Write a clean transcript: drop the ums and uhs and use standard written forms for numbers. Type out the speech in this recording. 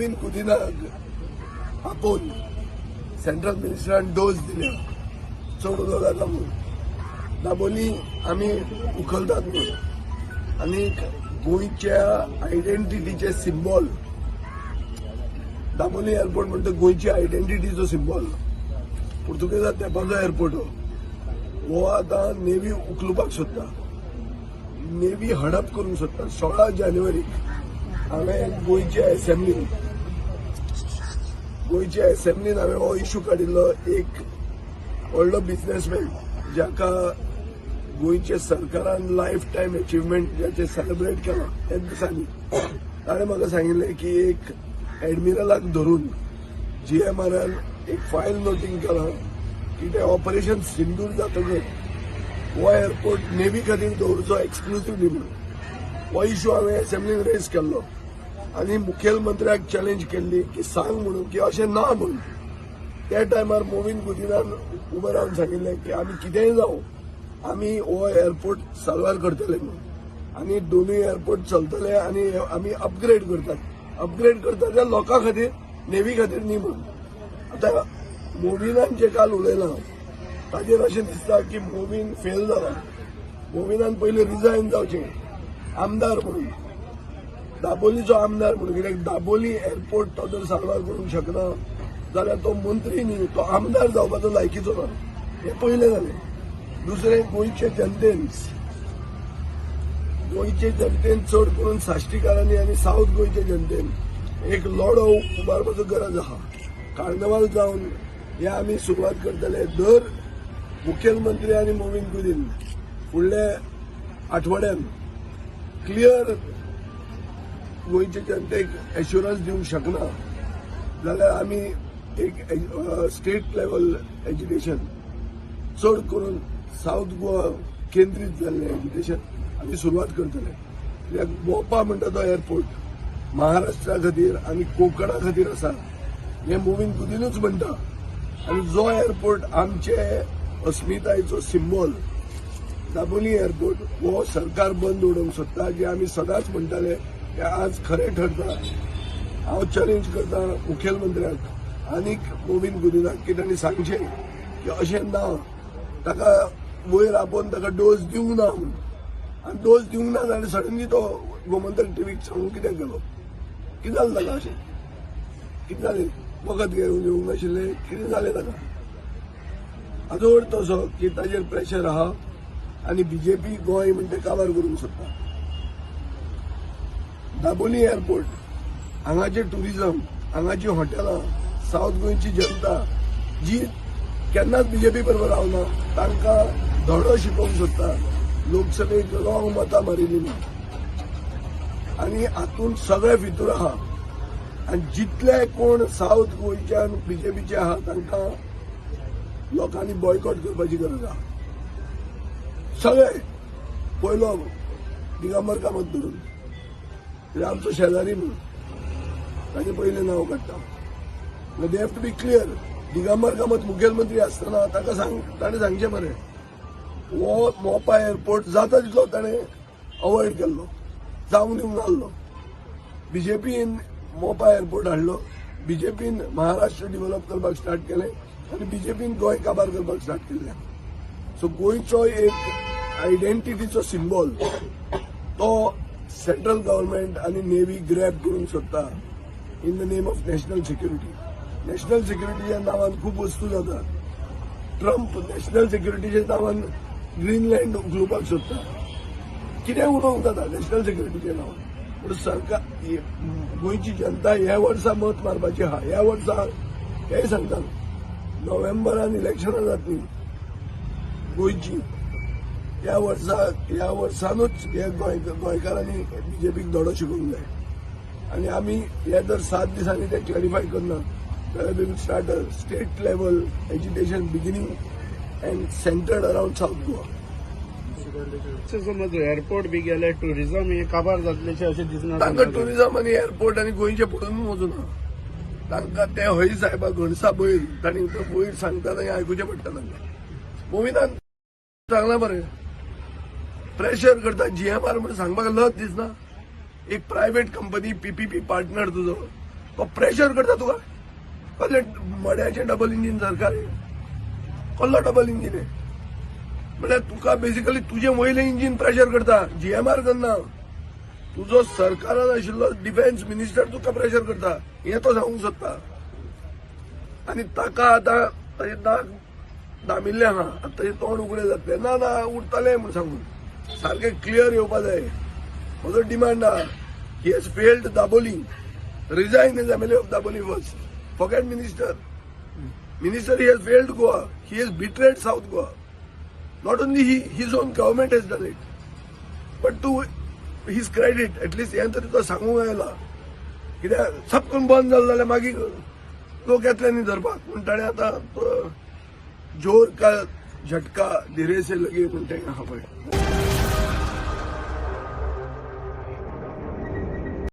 मोविन कुदिनाक आपोवन central मिनिस्टरान dose दिल्या, चड उलो जाता म्हणून, दाबोली आमी उखलतात म्हणून. आनी गोंयच्या आयडेंटिटीचे सिंबॉल दाबोली एअरपोर्ट म्हणटा, गोंयची आयडेंटिटीचो सिंबॉल, पुर्तुगेजा तेंपाचो एअरपोर्ट हो. हो आतां नेवी उखलुपाक सोदता, नेवी हडप करूंक सोदता. 16 जानेवारीक हांवें गोंयच्या एसेंब्लीन हांवें हो इशू काडिल्लो. एक व्हडलो बिझनेसमॅन, जाका गोंयच्या सरकारान लायफ टायम अचिव्हमेंट जाचें सेलिब्रेट केलां त्याच दिसांनी, ताणें म्हाका सांगिल्लें की एक एडमिरलाक धरून जीएमआरान एक फायल नोटींग केलां की तें ऑपरेशन सिंदूर जातकच हो एअरपोर्ट नेवी खातीर दवरचो एक्सक्लुसिवली म्हणून. हो इशू हांवें असेंब्लीन रेज केल्लो आनी मुखेलमंत्र्याक चॅलेंज केल्ली की सांग म्हणून की अशें ना म्हणून. त्या टायमार मोविन गुदिनान उबे रावन सांगिल्लें की आमी कितेंय जावं, आमी हो एअरपोर्ट साल्वार करतले म्हणून आनी दोनूय एअरपोर्ट चलतले आनी आमी अपग्रेड करतात. अपग्रेड करतात त्या लोकां खातीर, नेवी खातीर न्ही म्हणून. आतां मोविनान जे काल उलयलां ताजेर अशें दिसता की मोविन फेल जाला. मोविनान पयलीं रिजायन जावचें आमदार म्हणून, दाबोलीचो आमदार म्हणून. कित्याक दाबोली एअरपोर्ट तो जर साल्वार करूंक शकना जाल्यार तो मंत्री न्ही, तो आमदार जावपाचो लायकीचो ना. हें पयलें जालें. दुसरें, गोंयचे जनतेन, चड करून साश्टीकारांनी आनी सावथ गोंयचे जनतेन एक लढो उबारपाचो गरज आहा. कार्नवाल जावन हे आमी सुरवात करतले. दर मुखेलमंत्री आनी मोविन कुदीन फुडल्या आठवड्यान क्लियर गोंयचे जनतेक एश्युरन्स दिवंक शकना जाल्यार आमी एक स्टेट लेवल एजिटेशन, चड करून सावथ गोवा केंद्रीत जाल्लें एजिटेशन आमी सुरवात करतले. कित्याक मोपा म्हणटा तो एअरपोर्ट महाराष्ट्रा खातीर आनी कोंकणा खातीर आसा हें मोविन कुदिनूच म्हणटा. आनी जो एअरपोर्ट आमचे अस्मितायेचो सिंबॉल दाबोली एअरपोर्ट, हो सरकार बंद उडोवंक सोदता, जे आमी सदांच म्हणटाले ते आज खरें ठरता. हांव चॅलेंज करता मुखेलमंत्र्याक आनीक मोविन गुदिनाक की तांणी सांगचें की अशें ना, ताका वयर आपोवन ताका डोस दिवंक ना म्हणून. आनी डोस दिवंक ना जाल्यार सडनली तो गोमंतक टिवीक सांगूंक कित्याक गेलो? कितें जालें ताका अशें? कितें जालें? वखद घेवन येवंक नाशिल्लें? कितें जालें ताका? हाजो अर्थ असो की ताजेर प्रेशर आहा आनी बीजेपी गोंय म्हणटा काबार करूंक सोदता. दाबोली एअरपोर्ट, हांगाचे टुरिझम, हांगाची हॉटेलां, सावथ गोंयची जनता जी केन्नाच बीजेपी बरोबर रावना, तांकां धडो शिकोवंक सोदता. लोकसभेक रॉंग मतां मारिल्ली ना आनी हातूंत सगळे फितूर आहा. आनी जितले कोण सावथ गोंयच्यान बीजेपीचे आहा, तांकां लोकांनी बॉयकॉट करपाची गरज आहा. सगळे, पयलो दिगंबर कामत धरून, कित्याक आमचो शेजारी म्हणून ताजें पयलें नांव काडटा. They have to be clear. Digambar Kamat मुखेलमंत्री आसतना ताका सांग, ताणें सांगचें मरे, हो मोपा एअरपोर्ट जाता तितलो ताणें अवॉयड केल्लो, जावंक दिवंक नासलो. बीजेपीन मोपा एअरपोर्ट हाडलो, बीजेपीन महाराष्ट्र डेव्हलप करपाक स्टार्ट केलें आनी बीजेपीन गोंय काबार करपाक स्टार्ट केल्लें. सो गोंयचो एक आयडेंटिटीचो सिंबॉल तो सेंट्रल गव्हर्मेंट आनी नेवी ग्रॅब करूंक सोदता in the name of national security. National सिक्युरिटीच्या नांवान खूब वस्तू जाता. ट्रम्प नॅशनल सिक्युरिटीच्या नांवान ग्रीनलँड उखलुपाक सोदता. कितें उलोवंक जाता नॅशनल सिक्युरिटीच्या नांवान. पूण सरकार, गोंयची जनता ह्या वर्सा मत मारपाची आहा. ह्या वर्सा हें सांगता, नोव्हेंबरान इलेक्शनां जातली गोंयची. ह्या वर्सा, ह्या वर्सानूच हे गोंयकारांनी बीजेपीक धडो शिकोवंक जाय. आनी आमी हे जर 7 दिसांनी ते क्लॅरिफाय करना जाल्यार we will start a state level agitation beginning and centered around South Goa. समज एअरपोर्ट बी गेले, टुरिझम हे काबार जातलेशें अशें दिसना? तांकां टुरिझम आनी एअरपोर्ट आनी गोंयचें पडून वचूना तांकां. ते हय साहेबा, घणसा बैल. तांणी तो वयर सांगता तें आयकुचें पडटा तांकां. मोविनान सांगलां बरें, प्रेशर करता जीएमआर म्हणून सांगपाक लज दिसना? एक प्रायव्हेट कंपनी, पीपीपी पार्टनर तुजो. तो प्रेशर करता तुका. कसलें मड्याचें डबल इंजीन सरकार हें? कसलो डबल इंजीन हें? म्हळ्यार तुका बेसिकली तुजें वयलें इंजीन प्रेशर करता, जीएमआर करना. तुजो सरकारान आशिल्लो डिफेन्स मिनिस्टर तुका प्रेशर करता हें तो सांगूंक सोदता. आनी ताका आतां ताजें नाक दामिल्लें आहा, आतां ताजें तोंड उगडें जातलें, ना ना उरतलें म्हूण सांगून. सारकें क्लियर येवपा जाय. म्हजो डिमांड आहा, he has failed Dabolim, resign as MLA of Dabolim first. Forget minister. Minister, he has failed Goa. He has betrayed South Goa. Not only he, his own government has done it. But to his credit, at least हें तरी तो सांगूंक आयला. कित्याक सब करून बंद जालें जाल्यार मागीर लोक येतले न्ही धरपाक. पूण ताणें आतां तो जोर का झटका धीरे से लगे म्हणटा आहा पळय.